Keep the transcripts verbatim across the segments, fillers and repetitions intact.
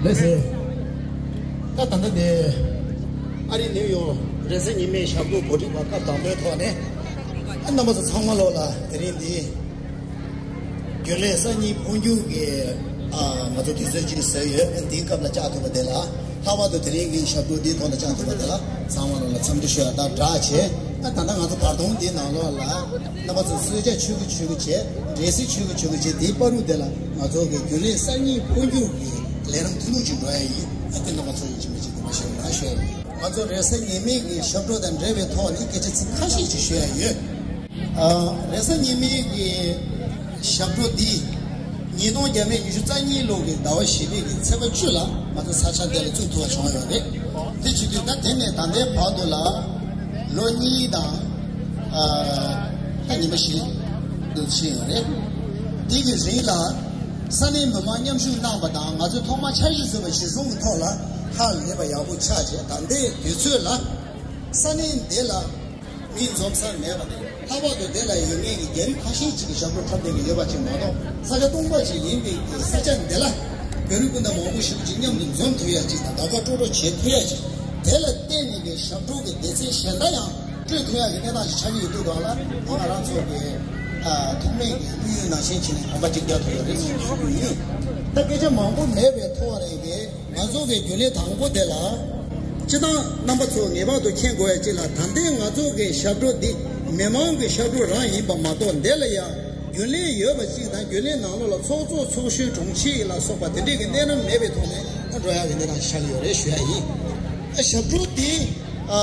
ལགས་སོ། ད་ད་ལྟ་དེ་ཨ་རི་ནིའུ་ཡོག་རེས་གཟའ་ཉི་མའི་ཞབས་བྲོ་གོ་སྒྲིག་པ་སྐབས་དང་པོའི་ཐོག་ནས། ཨ་རྣམ་པ་ཚོ་ཚང་མ་ལོག་ལ་དེ་རིང་འདི་རྒྱུན་ལས་གསར་རྙིང་འཕོ་འགྱུར་གྱི་ཨ་ང་ཚོ་དུས་ཚོད་ཅིག་བཟོས་ཡོད། འདིའི་སྐབས་ལ་བཅར་ཐུབ་པ་དེ་ལ། ལྷག་པར་དུ་དེ་རིང་གི་ཞབས་བྲོ་འདིའི་ཐོག་ལ་བཅར་ཐུབ་པ་དེ་ལ་ཚང་མ་ལོག་ལ་འཚམས་འདྲི་ཞུ་ཡ་དང་སྦྲགས་བྱས། ཨ་ད་ལྟ་ང་ཚོ་བར་སྟོང་འདིའི་ནང་ལོགས་ལ་རྣམ་པ་ཚོ་གསོལ་ཇ་མཆོད་ཀྱི་མཆོད་ཀྱི་བྱས། འབྲས་སིལ་མཆོད་ཀྱི་མཆོད་ཀྱི་བྱས། དེའི་བར་དུ་དེ་ལ་ང་ཚོ་གི་རྒྱུན་ལས་གསར་རྙིང་འཕོ་འགྱུར་གྱི་ལས་རིམ་ཐུང་ཐུང་ཅིག་འགྲོ་ཡ་ཡིན། ཨ་དེ་རྣམ་པ་ཚོ་ཡིན་གཅིག་མིན་གཅིག་དེ་མ་ཤེས་ན་ཤེས། ང་ཚོ་རེས་གཟའ་ཉི་མའི་གི་ཞབས་བྲོ་དང་འབྲེལ་བའི་ཐོག་ནས་སྐད་ཆ་ཚིག་ཁ་ཤས་ཅིག་ཞུ་ཡ་ཡོད། ཨ་རེས་གཟའ་ཉི་མའི་གི་ཞབས་བྲོ་འདི་ཉིས་སྟོང་བརྒྱ་མེད་ཉི་ཤུ་རྩ་གཉིས་ལོ་གི་ཟླ་བ་བཞི་པའི་གི་ཚེས་པ་བཅུ་ལ་ང་ཚོ་ས་ཆ་འདི་ལ་བཙུགས་ཐུབ་པ་བྱུང་ཡོད་རེད། དེ་བྱེད་དུས་ད་དེ་ནས་ད་ལྟའི་བར་དུ་ལ་ལོ་གཉིས་དང་ཨ་ད་ཉི་མ་བཞི་འདུག་ཕྱིན་ཡོད་རེད། དེ་གི་རིང་ལ་ས་གནས་མི་མང་མཉམ་ཞུགས་གནང་པ་དང་ང་ཚོས་ཐོག་མར་འཆར་གཞི་བཟོས་པ་གཞིར་བཟུང་གི་ཐོག་ལ་ཧ་ལས་པ་ཡག་པོ་ཆགས་བྱས། ད་ལྟའི་དུས་ཚོད་ལ་ས་གནས་འདི་ལ་མི་འཛོམས་ས་མེད་པ་དང་། ལྷག་པར་དུ་དེ་ལ་ཡོད་མཁན་གྱི་རྒྱ་རིགས་ཁ་ཤས་ཅིག་གིས་ཞབས་བྲོ་འཁྲབ་བསྡད་ཀྱི་ཡོད་པ་ཅིག་མ་གཏོགས། ས་ཆ་སྟོང་པ་ཅིག་ཡིན་པའི་ས་ཆ་འདི་ལ་བོད་རིགས་སྤུན་ཟླ་མང་པོ་ཞིག་ཅིག་མཉམ་དུ་འཛོམས་ཐུབ་ཡ་ཅིག་དང་དགའ་དགའ་སྤྲོ་སྤྲོ་བྱེད་ཐུབ་ཡ་ཅིག་དེ་ལ་བརྟེན་ནས་ཀྱི་ཞབས་བྲོ་གི་སྡེ་ཚན་གཞན་དག་ཡང་སྤྲོད་ཐུབ་ཡ་གི་གནས་སྟངས་ཤིག་ཆགས་ཀྱི་ཡོད་དུས་སྒང་ལ། ང་རང་ཚོ་གི་ཨ་ཐོག་མའི་གི་དམིགས་ཡུལ་ནང་བཞིན་བྱས་ནས་གོམ་པ་གཅིག་རྒྱག་ཐུབ་ཡོད་རེད་ཟེར་ཞུ་གི་ཡིན། ད་སྐད་ཆ་མང་པོ་མེད་པའི་ཐོག་ནས་ཀྱི་ང་ཚོ་གི་རྒྱུན་ལས་དང་པོ་དེ་ལ། སྤྱིར་བཏང་རྣམ་པ་ཚོ་ངེས་པར་དུ་མཁྱེན་དགོས་ཡ་གཅིག་ལ། ད་ལྟའི་ང་ཚོ་གི་ཞབས་བྲོ་འདི་མི་མང་གི་ཞབས་བྲོ་རང་ཡིན་པ་མ་གཏོགས། འདི་ལ་ཡང་རྒྱུན་ལས་ཡོད་པ་གཅིག་དང་། རྒྱུན་ལས་ནང་ལོགས་ལ་ཚོགས་གཙོ་ཚོགས་གཞོན་དྲུང་ཆེ་ལ་སོགས་པ་དེ་འདྲས་ཀྱི་གནས་རིམ་མེད་པའི་ཐོག་ནས་ད་འགྲོ་ཡ་གི་གནས་སྟངས་ཤིག་ཆགས་ཀྱི་ཡོད་རེད་ཞུ་ཡ་ཡིན། ཨ་ཞབས་བྲོ་འདི་ཨ་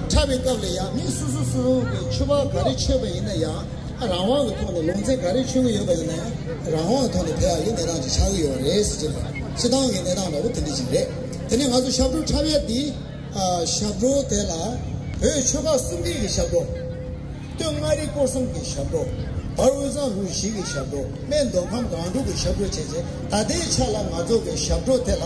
འཁྲབ་པའི་སྐབས་ལ་ཡང་མི་སོ་སོ་སོ་སོ་གི་མཆོད་པ་ག་རེ་མཆོད་པ་ཡིན་ན་ཡང་། རང་དབང་གི་ཐོག་ནས་ལུང་ཚན་ག་རེ་ཆོས་ཀྱི་ཡོད་པ་ཡིན་ན་ཡང་རང་དབང་གི་ཐོག་ནས་ཕེབས་ཡག་གི་གནས་སྟངས་ཅིག་ཆགས་ཀྱི་ཡོད་རེད་ཟེར་གྱི་རེད། སྤྱིར་བཏང་གི་གནས་སྟངས་འདྲ་པོ་དེ་འདྲ་ཅིག་རེད། དེ་ནས་ང་ཚོ་ཞབས་བྲོ་འཁྲབ་ཡག་འདི། ཨ་ཞབས་བྲོ་དེ་ལ་བོད་ཆོལ་ཁ་གསུམ་འདུས་ཀྱི་ཞབས་བྲོ། སྟོད་མངའ་རིས་སྐོར་གསུམ་གྱི་ཞབས་བྲོ། བར་དབུས་གཙང་ལུང་བཞི་གི་ཞབས་བྲོ། སྨད་མདོ་ཁམས་སྒང་དྲུག་གི་ཞབས་བྲོ་བྱས་རྗེས། ད་ལྟའི་ཆ་ལ་ང་ཚོ་གི་ཞབས་བྲོ་དེ་ལ་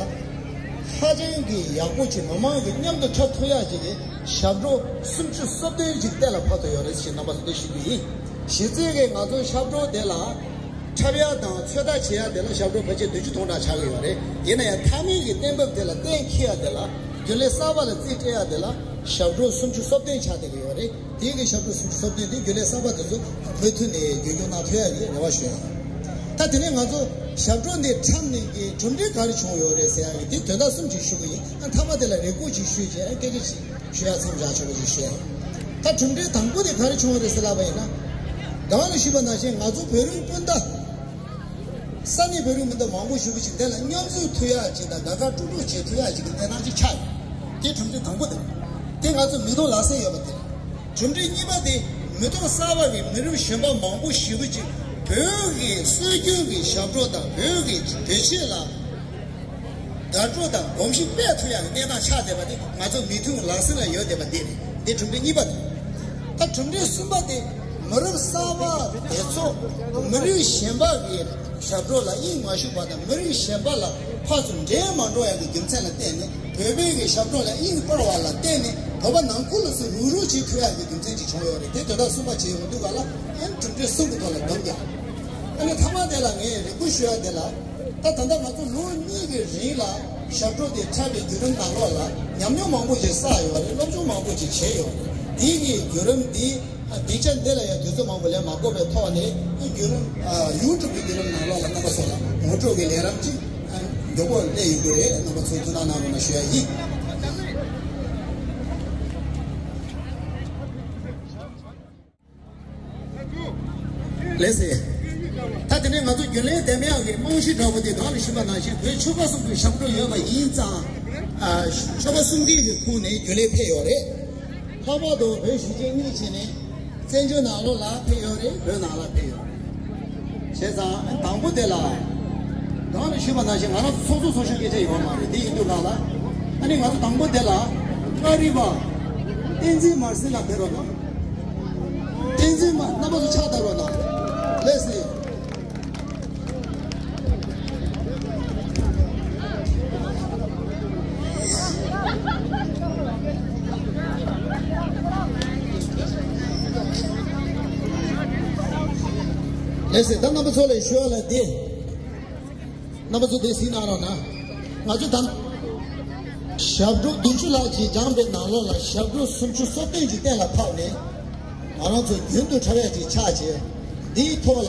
ཧ་ཅང་གི་ཡག་པོ་ཅིག་མི་མང་གི་མཉམ་དུ་འཁྲབ་ཐུབ་ཡག་ཅིག་གི་ཞབས་བྲོ་སུམ་ཅུ་སོ་བདུན་ཅིག་གཏན་ལ་ཕབ་ཐུབ་ཡོད་རེད་ཅེས་རྣམ་པ་ཚོ་འདི་ཞུ་རྒྱུ་ཡིན། གཞི་རྩའི་གི་ང་ཚོ་ཞབས་བྲོ་དེ་ལ་འཁྲབ་ཡག་དང་ཚོད་ལྟ་བྱེད་ཡག་དེ་ལ་ཞབས་བྲོ་ཕལ་ཆེར་བདུན་ཅུ་དོན་གྲངས་ཆགས་ཀྱི་ཡོད་རེད། ཡིན་ན་ཡང་མཐའ་མའི་གི་གཏན་ཕབ་དེ་ལ་གཏན་འཁེལ་ཡག་དེ་ལ་རྒྱུན་ལས་གསར་པ་ལ་རྩིས་སྤྲད་ཡག་དེ་ལ་ཞབས་བྲོ་སུམ་ཅུ་སོ་བདུན་ཆགས་བསྡད་ཀྱི་ཡོད་རེད། དེའི་གི་ཞབས་བྲོ་སུམ་ཅུ་སོ་བདུན་དེ་རྒྱུན་ལས་གསར་པ་དེ་ཚོ་མུ་མཐུད་ནས་རྒྱུན་སྐྱོང་གནང་ཐུབ་ཡག་གི་རེ་བ་ཞུ་ཡག་ད་དེ་ནས་ང་ཚོ་ཞབས་བྲོ་འདི་འཁྲབ་ནས་ཀྱི་གྲུབ་འབྲས་ག་རེ་བྱུང་ཡོད་རེད་ཟེར་ཡག་གི་དེ་དོན་དག་གསུམ་ཅིག་ཞུ་གི་ཡིན། ཨ་མཐའ་མ་དེ་ལ་རེ་སྐུལ་ཅིག་ཞུས་རྗེས་ཨ་སྐད་ཆ་ཅིག་ཞུ་ཡག་མཚམས་བཞག་ཆོག་པ་ཅིག་ཞུ་ཡག་ད་གྲུབ་འབྲས་དང་པོ་དེ་ག་རེ་བྱུང་བ་རེད་ཟེར་ལབ་པ་ཡིན་ན། ད་ག་ནང་ཞུས་པ་ནང་བཞིན་ང་ཚོ་བོད་རིགས་སྤུན་ཟླ། ས་གནས་བོད་རིགས་མི་འདྲ་མང་པོ་ཞིག་གིས་ཅིག་དེ་ལ་མཉམ་འཛོམས་ཐུབ་ཡག་ཅིག་དང་དགའ་དགའ་སྤྲོ་སྤྲོ་བྱེད་ཐུབ་ཡག་ཅིག་གི་གནས་སྟངས་ཅིག་ཆགས་ཡོད། དེ་གྲུབ་འབྲས་དང་པོ་དེ་རེད། དེ་ང་ཚོ་མིག་མཐོང་ལག་ཟིན་ཡོད་པ་དེ་རེད། གྲུབ་འབྲས་གཉིས་པ་དེ་མི་ཐོག་གསར་པ་གི་མི་རབས་གཞོན་པ་མང་པོ་ཞིག་གིས་ཅིག་བོད་ཀྱི་སྲོལ་རྒྱུན་གྱི་ཞབས་བྲོ་དང་བོད་ཀྱི་བོད་ཆས་ལ་དགའ་སྤྲོ་དང་གོམས་གཤིས་སྤེལ་ཐུབ་ཡག་གི་གནས་སྟངས་ཆགས་བསྡད་པ་དེ་ང་ཚོ་མིག་མཐོང་ལག་ཟིན་ལ་ཡོད་བསྡད་པ་དེ་རེད། དེ་གྲུབ་འབྲས་གཉིས་པ་དེ་རེད། ད་གྲུབ་འབྲས་གསུམ་པ་དེ་མི་རབས་གསར་པ་དེ་ཚོ་མི་རིགས་གཞན་པ་གི་ཞབས་བྲོ་ལ་དབྱིངས་མ་ཞུགས་པ་དང་། མི་རིགས་གཞན་པ་ལ་ཕར་ཚུར་འདྲེས་མ་འགྲོ་ཡག་གི་རྒྱུ་མཚན་ལ་བརྟེན་ནས། བོད་པའི་གི་ཞབས་བྲོ་ལ་དབྱིངས་སྤར་བ་ལ་བརྟེན་ནས་བོད་པ་ནང་ཁུལ་ལ་ཚུར་རུག་རུག་བྱེད་ཐུབ་ཡག་གི་རྒྱུ་མཚན་ཅིག་བྱུང་ཡོད་རེད། དེ་དོན་དག་གསུམ་པ་བྱས་ཡོང་དུས་ག་ལ་ཨེན་གྲུབ་འབྲས་གསུམ་གི་ཐོག་ལ་བསྡོམས་ཀྱང་། ཨ་ནི་མཐའ་མ་དེ་ལ་ངས་རེ་སྐུལ་ཞུ་ཡག་དེ་ལ། ད་ད་ལྟ་ང་ཚོ་ལོ་གཉིས་ཀྱི་རིང་ལ་ཞབས་བྲོ་དེ་འཁྲབ་པའི་བརྒྱུད་རིམ་ནང་ལོགས་ལ་ཉམས་མྱོང་མང་པོ་ཞིག་བསགས་ཡོད་རེད། སློབ་སྦྱོང་མང་པོ་ཞིག་བྱས་ཡོད་རེད། དེ་གི་བརྒྱུད་རིམ་དེ་སྡིངས་ཆ་འདི་ལ་ཡང་དུས་ཚོད་མང་པོ་ལེན་མ་དགོས་པའི་ཐོག་ནས། བརྒྱུད་རིམ་ཡུ་ཊུབ་ཀྱི་བརྒྱུད་རིམ་ནང་ལོགས་ལ་རྣམ་པ་ཚོ་ལ་ངོ་སྤྲོད་ཀྱི་ལས་རིམ་ཅིག་མགྱོགས་པོ་སླེབས་ཡོང་གི་རེད། རྣམ་པ་ཚོས་ཐུགས་སྣང་གནང་རོགས་གནང་ཞུ་ཡག་ཡིན། ལགས་སེ། ད་དེ་ནས་ང་ཚོ་རྒྱུན་ལས་འདེམས་ཡག་གི་རྨང་གཞི་འདྲ་པོ་དེ་གོང་ལ་ཞུས་པ་ནང་བཞིན་བོད་ཆོལ་ཁ་གསུམ་གྱི་ཞབས་བྲོ་ཡོད་པ་ཡིན་ཙང་། ཨ་ཆོལ་ཁ་གསུམ་གྱི་ཁོངས་ནས་རྒྱུན་ལས་ཕེབས་ཡོད་རེད། ལྷག་པར་དུ་བོད་གཞིས་བྱེས་གཉིས་ཀྱི་ནས་བཙན་བྱོལ་ནང་ལོགས་ལ་ཕེབས་ཡོད་རེད། བོད་ནང་ལ་ཕེབས་ཡོད་རེད། བྱས་ཙང་དང་པོ་དེ་ལ། གོང་ལ་ཞུས་པ་ནང་བཞིན་ང་རང་ཚོ་ཚོགས་གཙོ་ཚོགས་གཞོན་སྐད་ཆ་ཡོད་མ་རེད། དེ་ཡིན་དུས་ག་ལ། ཨ་ནི་ང་ཚོ་དང་པོ་དེ་ལ་མངའ་རིས་པ་བསྟན་འཛིན་མར་སེང་ལགས་ཕེབས་རོགས་གནང་། བསྟན་འཛིན་མ་རྣམ་པ་ཚོ་ཕྱག་བརྡབ་རོགས་གནང་། ལགས་སེ། ལགས་སེ། ད་རྣམ་པ་ཚོ་ལ་ཞུ་བ་ལ་དེ། རྣམ་པ་ཚོ་དེ་གཟིགས་གནང་རོགས་གནང་། ང་ཚོ་ད་ཞབས་བྲོ་བདུན་ཅུ་ལྷག་ཅིག་སྦྱངས་པའི་ནང་ལོགས་ལ་ཞབས་བྲོ་སུམ་ཅུ་སོ་བདུན་ཅིག་གཏན་ལ་ཕབ་ནས་ང་རང་ཚོ་རྒྱུན་དུ་འཁྲབ་ཡག་ཅིག་ཆགས་བྱས། འདིའི་ཐོག་ལ་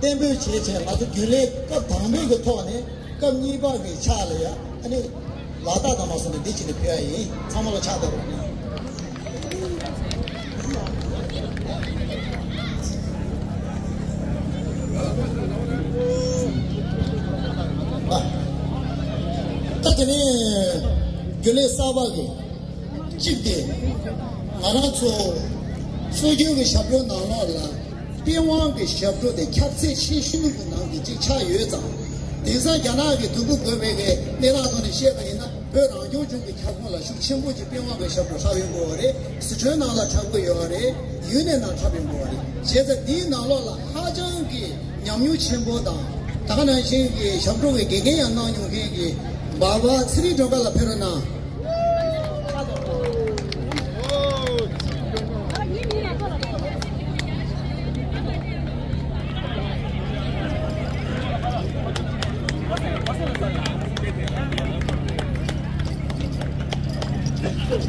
གཏན་འབེབས་བྱས་བྱས། ང་ཚོ་རྒྱུན་ལས་སྐབས་དང་པོའི་གི་ཐོག་ནས་སྐབས་གཉིས་པ་གི་ཆ་ལ་ཡ་ཨ་ནི་ལག་རྟགས་དང་མ་སོང་ནས་འདི་བྱས་ནས་ཕུལ་ཡ་ཡིན། ཚང་མ་ལ་ཕྱག་བརྡབ་རོགས་གནང་། ད་དེ་ནས་རྒྱུན་ལས་གསར་པ་གི་གཅིག་དེ། ང་རང་ཚོ་སྲོལ་རྒྱུན་གྱི་ཞབས་བྲོ་ནང་ལོགས་ལ་པི་ཝང་གི་ཞབས་བྲོ་དེ་ཁྱབ་ཚད་ཆེ་ཤོས་ཀྱི་ནང་གི་གཅིག་ཆགས་ཡོད་ཙང་། དེང་སང་རྒྱ་ནག་གི་དུམ་བུ་བགོས་པའི་གནས་སྟངས་ཐོག་ནས་བཤད་པ་ཡིན་ན། བོད་རང་སྐྱོང་ལྗོངས་ཀྱི་ཁྱབ་ཁོངས་ལ་ཤུགས་ཆེན་པོ་ཅིག་པི་ཝང་གི་ཞབས་བྲོ་འཁྲབ་ཡོང་དགོས་པ་རེད། སི་ཁྲོན་ནང་ལ་འཁྲབ་ཀྱི་ཡོད་པ་རེད། ཡུན་ནན་ནང་འཁྲབ་ཡོང་དགོས་པ་རེད། བྱས་ཙང་འདིའི་ནང་ལོགས་ལ་ཧ་ཅང་གི་ཉམས་མྱོང་ཆེན་པོ་དང་། ད་ག་ནང་བཞིན་གྱི་ཞབས་བྲོ་གི་དགེ་རྒན་ཡང་གནང་མྱོང་མཁན་གྱི་འབའ་པ་ཚེ་རིང་སྒྲོལ་དཀར་ལགས་ཕེབས་རོགས་གནང་།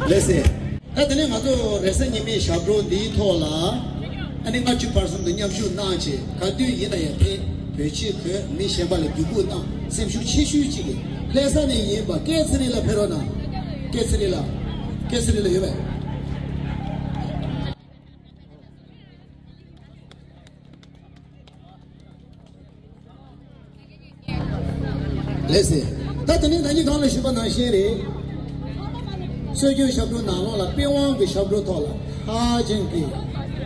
ལགས་སེ། ད་དེ་ནས་ང་ཚོ་རེས་གཟའ་ཉི་མའི་ཞབས་བྲོ་འདིའི་ཐོག་ལ་ཨ་ནི་སྔ་ཕྱི་བར་གསུམ་དུ་མཉམ་ཞུགས་གནང་བྱས། ག་དུས་ཡིན་ན་ཡང་ཕེབས། བོད་ཕྱི་བོད་མི་གཞན་པ་ལ་བརྒྱུད་སྐུར་གནང་། སེམས་ཤུགས་ཆེ་ཤོས་ཅིག་གིས་ལྷ་ས་ནས་ཡིན་པ་སྐལ་ཚེ་རིང་ལགས་ཕེབས་རོགས་གནང་། སྐལ་ཚེ་རིང་ལགས། སྐལ་ཚེ་རིང་ལགས་ཡོད་པས། ལགས་སེ། ད་དེ་ནས་ད་གིན་གོང་ལ་ཞུས་པ་ནང་བཞིན་རེད། སྲོལ་རྒྱུན་ཞབས་བྲོ་ནང་ལོགས་ལ་པི་ཝང་གི་ཞབས་བྲོ་ཐོག་ལ་ཧ་ཅང་གི་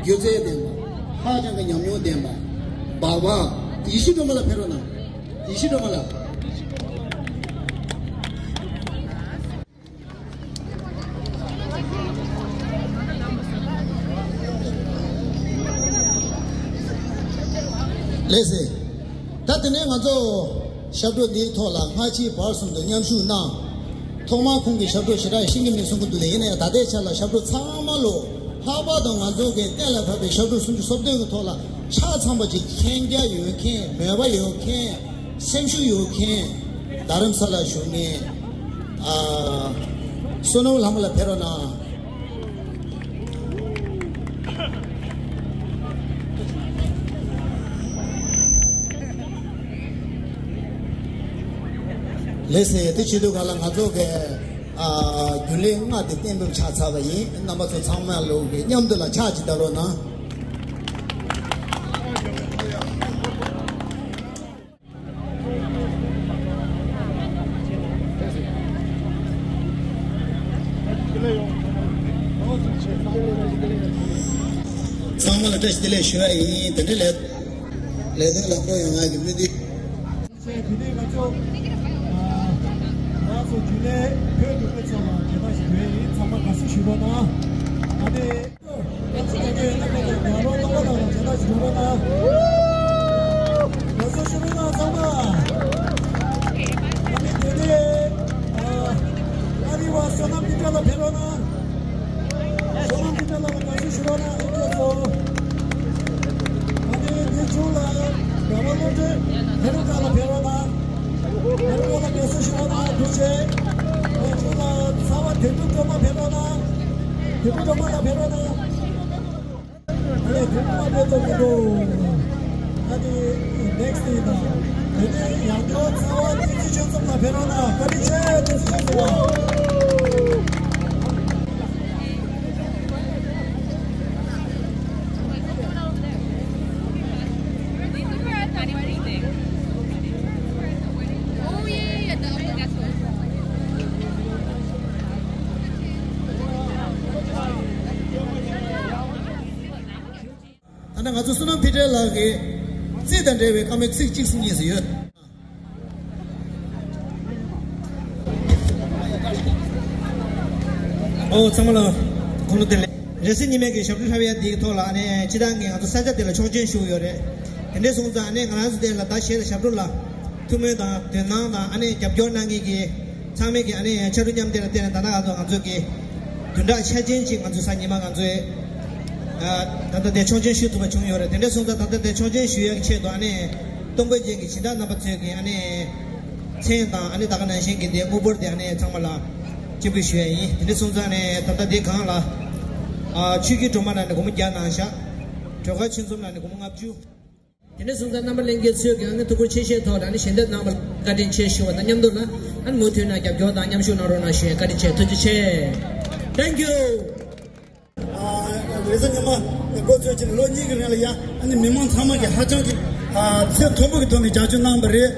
སྒྱུ་རྩལ་ལྡན་པ། ཧ་ཅང་གི་ཉམས་མྱོང་ལྡན་པ། འབའ་པ་ཡེ་ཤེས་སྒྲོལ་མ་ལགས་ཕེབས་རོགས་གནང་། ཡེ་ཤེས་སྒྲོལ་མ་ལགས། ལགས་སེ། ད་དེ་ནས་ང་ཚོ་ཞབས་བྲོ་འདིའི་ཐོག་ལ་སྔ་ཕྱི་བར་གསུམ་དུ་མཉམ་ཞུགས་གནང་། ཐོག་མར་ཁོང་གིས་ཞབས་བྲོ་ཞེ་དྲག་ཤེས་ཀྱི་མེད་གསུང་གི་འདུག་ལ། ཡིན་ན་ཡང་ད་ལྟའི་ཆ་ལ་ཞབས་བྲོ་ཚང་མ་ལོ་ལྷག་པར་དུ་ང་ཚོ་གི་གཏན་ལ་ཕབ་པའི་ཞབས་བྲོ་སུམ་ཅུ་སོ་བདུན་གྱི་ཐོག་ལ་ཆ་ཚང་པ་ཅིག་མཁྱེན་རྒྱ་ཡོད་མཁན། མོས་པ་ཡོད་མཁན། སེམས་ཤུགས་ཡོད་མཁན། རྡ་རམ་ས་ལ་བཞུགས་མཁན། ཨ། བསོད་ནམས་ལྷ་མོ་ལགས་ཕེབས་རོགས་གནང་། ལགས་སེ། དེ་བྱེད་དུས་ག་ལ་ང་ཚོ་གི་ཨ། རྒྱུན་ལས་ལྔ་དེ་གཏན་འབེབས་ཆགས་ཚར་བ་ཡིན། རྣམ་པ་ཚོ་ཚང་མ་ལོ་གི་མཉམ་དུ་ལ་ཕྱག་ཅིག་བརྡབ་རོགས་གནང་། ཚང་མ་ལ་བཀྲ་ཤིས་བདེ་ལེགས་ཞུ་བ་ཡིན། དེ་འདྲའི་ལས་ལས་དོན་ལ་བསྐོ་ཡོང་ཡག་གི་སྨོན་འདུན། དེ་ནས་ང་ཚོ་ང་ཚོ་རྒྱུན་ལས་བོད་འབྲུག་པའི་ཚོགས་ལ་མཇལ་ཁ་ཞུ་བ་ཡིན། ཚང་མ་དགའ་བསུ་ཞུ་རོགས་གནང་། ཨ་ནི། ཨ་ནི་དེ་ནས་མ་འདྲེ་ཐོབ་ཀྱི་འདུག་ཨ་ནི་next ཡིན་ན། དེ་ནས་ཡང་བསྐྱར་ཚ་བ་བསྟན་འཛིན་ཆོས་འཛོམས་ལ་ཕེབས་རོགས་གནང་། བཀའ་དྲིན་ཆེ། བསྟན་འཛིན་ཆོས་འཛོམས་ལགས། ད་ནི་ང་ཚོ་བསོད་ནམས་ཕི་ཊར་ལགས་ཀྱིས་རྩིས་དང་འབྲེལ་བའི་བཀའ་མོལ་ཚིག་གཅིག་གསུང་སྙིང་ཟེར་ཡོད། ཨོ་ཚང་མ་ལ་དགུང་ལོ་བདེ་ལེགས། རེས་གཟའ་ཉི་མའི་གི་ཞབས་བྲོ་འཁྲབ་ཡ་འདིའི་ཐོག་ལ་ཨ་ནི་སྤྱིར་བཏང་གི་ང་ཚོ་ས་ཆ་འདི་ལ་ཆོག་མཆན་ཞུ་གི་ཡོད་རེད། དེ་འདྲས་སོང་ཙང་ཨ་ནི་ང་རང་ཚོ་འདི་ལ་ད་གཞས་དང་ཞབས་བྲོ་ལ་ཐུགས་སྨོན་དང་དོ་སྣང་དང་ཨ་ནི་རྒྱབ་སྐྱོར་གནང་མཁན་གྱི་ཚང་མས་ཀྱི་ཨ་ནི་ཕྱར་གྲུ་མཉམ་འདེགས་ལ་བརྟེན་ནས་ད་ལྟ་ང་ཚོ་ང་ཚོ་གི་བདུན་ཕྲག་འཆར་ཅན་ཅིག་ང་ཚོ་གཟའ་ཉི་མ་ང་ཚོའི་ཨ་ད་ལྟ་དེ་ཆོག་མཆན་ཞུ་ཐུབ་པ་བྱུང་ཡོད་རེད། དེ་འདྲ་སོང་ཙང་ད་ལྟ་དེ་ཆོག་མཆན་ཞུ་ཡག་གི་ཆེད་དུ་ཨ་ནི་སྟོང་དཔོན་ཅན་གྱི་སྦྱིན་བདག་རྣམ་པ་ཚོས་ཀྱི་ཨ་ནི་ མཚན་དང་ཨ་ནི་ད་ག་ནང་བཞིན་གྱི་དེ་དངུལ་ཕོར་དེ་ཨ་ནི་ཚང་མ་ལ་སྤྱན་འབུལ་ཞུ་ཡ་ཡིན། དེ་འདྲ་སོང་ཙང་ནས་ད་ལྟ་དེ་སྒང་ལ་ཨ་ཆོས་ཀྱི་སྒྲོལ་མ་ལ་ནི་སྒོར་མོ་བརྒྱ་གནང་ཤག་གྲོས་ཁ་ཆོད་འཛོམས་ལ་ནི་སྒོར་མོ་ལྔ་བཅུ། དེ་ནས་སོང་ཙང་རྣམ་པ་ལྷན་རྒྱས་ཚོས་ཀྱང་ནི་ཐུགས་ཁུར་ཆེ་བཞེས་ཐོག་ལ་ནི་ཞལ་འདེབས་གནང་བར་བཀའ་དྲིན་ཆེ་ཞུ་བ་དང་མཉམ་དུ་ལ་ཨ་ནི་མུ་མཐུད་ནས་རྒྱབ་སྐྱོར་དང་མཉམ་ཞུགས་གནང་རོགས་གནང་ཞུ་ཡ་བཀའ་དྲིན་ཆེ། ཐུགས་རྗེ་ཆེ། Thank you. རེས་གཟའ་ཉི་མ་འགོ་ཚུགས་ཀྱི་ལོ་གཉིས་ཀྱི་རིང་ལ་ཡ་ཨ་ནི་མི་མང་ཚང་མ་གི་ཧ་ཅང་གི་ཚད་མཐོན་པོ་གི་ཐོག་ནས་རྒྱབ་སྐྱོར་གནང་བ་རེད།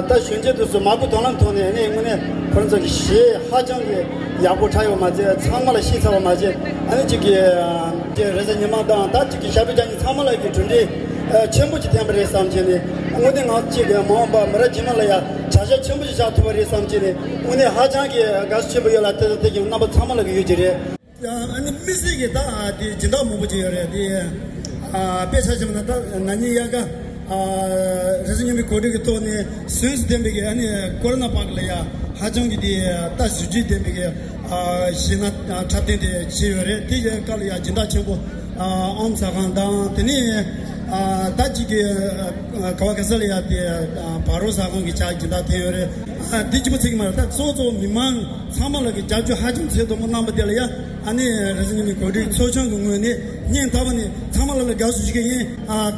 ད་གཞོན་སྐྱེས་དེ་ཚོ་མ་བུ་དོ་ལམ་ཐོག་ནས་ནི་དངོས་གནས་ཁོ་རང་ཚོ་གི་གཞས་ཧ་ཅང་གི་ཡག་པོ་འཁྲབ་ཡོད་མ་ཚད་ཚང་མ་ལ་ཤེས་ཚར་བ་མ་ཚད་ཨ་ནི་གཅིག་གི་རེས་གཟའ་ཉི་མ་དང་ད་གཅིག་གི་ཞབས་བྲོ་རྒྱག་མཁན་ཚང་མ་ལ་གི་གྲུབ་འབྲས་ཆེན་པོ་ཅིག་ཐོན་པ་རེད་བསམ་བྱས་ནས་དངོས་གནས་ང་གཅིག་གི་མ་འོངས་པ་མི་རབས་རྗེས་མ་ལ་ཡ་བྱ་གཞག་ཆེན་པོ་ཅིག་བཞག་ཐུབ་པ་རེད་བསམ་བྱས་ནས་དངོས་གནས་ཧ་ཅང་གི་དགའ་བསུ་ཆེན་པོ་ཡོད་ལ། དེ་དང་དེ་གི་རྣམ་པ་ཚང་མ་ལ་གི་ཡོད་ཀྱི་རེད། ཨ་ནི་དམིགས་བསལ་གྱི་ད་དེ་སྦྱིན་བདག་མང་པོ་ཅིག་ཡོད་རེད་དེ། དཔེ་ཆ་བཞག་ན་ད་ན་ནིང་དབྱར་ཁ་རེས་གཟའ་ཉི་མའི་གོ་སྒྲིག་གི་ཐོག་ནས་གཟེངས་སུ་ཐོན་པའི་གི་ཨ་ནི་ཀོ་རོ་ན་པཱརྐ་ལ་ཡ་ཧ་ཅང་གི་དེ་ལྟ་ཞིབ་བྱས་ལྡན་པའི་གི་གཞས་སྣ་འཁྲབ་སྟོན་དེ་བྱས་ཡོད་རེད། དེ་ཡི་སྐབས་ལ་ཡ་སྦྱིན་བདག་ཆེན་པོ་ཨམ་ཟ་ཁང་དང་དེ་ནས་ད་ཅིག་གི་ག་བ་ག་ས་ལ་ཡ་དེ་བ་རོ་ཟ་ཁང་གི་ཆ་སྦྱིན་བདག་ཐོན་ཡོད་རེད། དེ་གཅིག་པོ་ཚིག་གི་མ་རེད། ད་གཙོ་གཙོ་མི་མང་ཚང་མ་ལ་གི་རྒྱབ་སྐྱོར་ཧ་ཅང་ཆེ་དོ་མོ་གནང་བ་དེ་ལ་ཡ་ཨ་ནི་རེས་གཟའ་ཉི་མའི་གོ་སྒྲིག་ཚོགས་ཆུང་གི་ངོས་ནས་སྙིང་ཐག་པ་ནས་ཚང་མ་ལ་ལ་དགའ་བསུ་ཞུ་གི་ཡིན།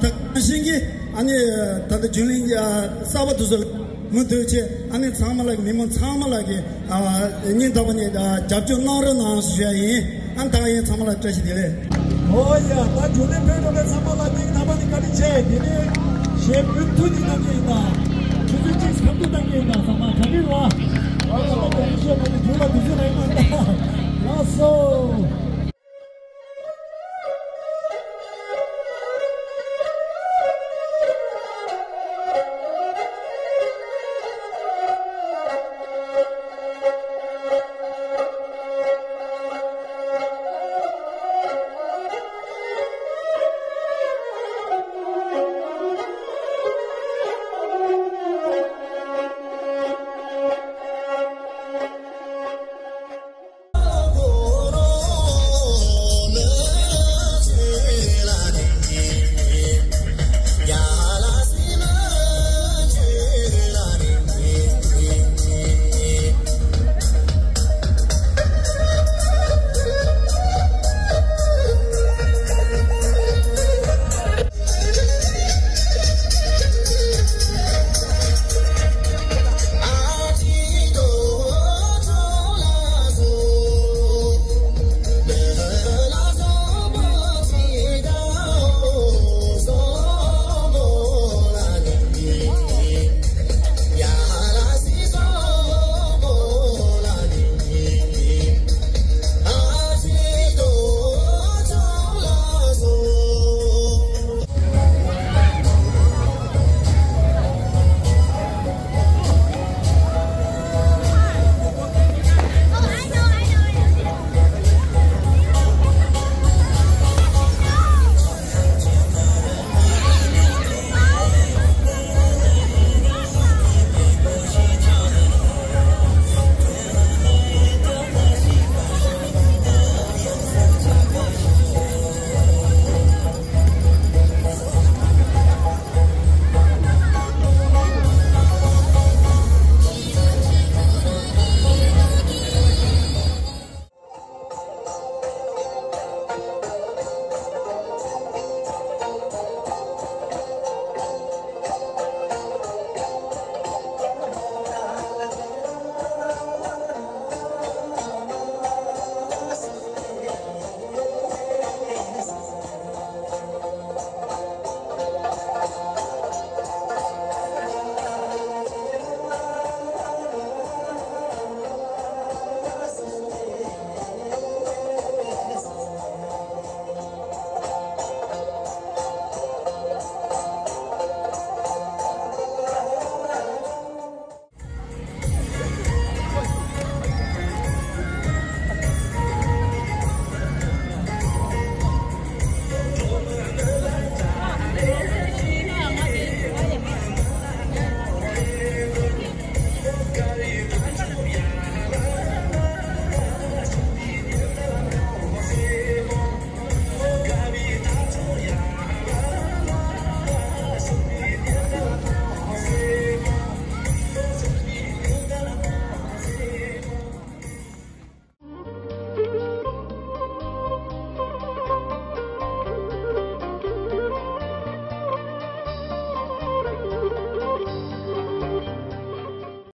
ད་ག་ནང་བཞིན་གྱི་ཨ་ནི་ད་ལྟ་རྒྱུན་གླེང་གསར་པ་དེ་ཚོ་ལ་མུ་མཐུད་བྱས་ཨ་ནི་ཚང་མ་ལ་གི་མི་མང་ཚང་མ་ལ་གི་སྙིང་ཐག་པ་ནས་རྒྱབ་སྐྱོར་གནང་རོགས་གནང་ཞུ་ཡ་ཡིན། ཨ་ནི་ད་ག་ཡིན། ཚང་མ་ལ་བཀྲ་ཤིས་བདེ་ལེགས། ཨོ་ཡ། ད་རྒྱུན་ལས་ཕེབས་འགྲོ་བའི་ཚང་མ་ལ་སྙིང་ཐག་པ་ནས་བཀའ་དྲིན་ཆེ། དེ་ནས་གཞས་མུ་མཐུད་ནས་གནང་གི་ཡིན་ད། ཆུ་ཚོད་གཅིག་ཁམ་དུ་གནང་གི་ཡིན་ད། ཚང་མ་གྲ་སྒྲིག་རོགས། ཨ་ད་ད་རྒྱུན་ལས་མ་ནི་རྒྱུན་ལ་དུས་ཚོད་རག་མ་ད། ལགས་སོ།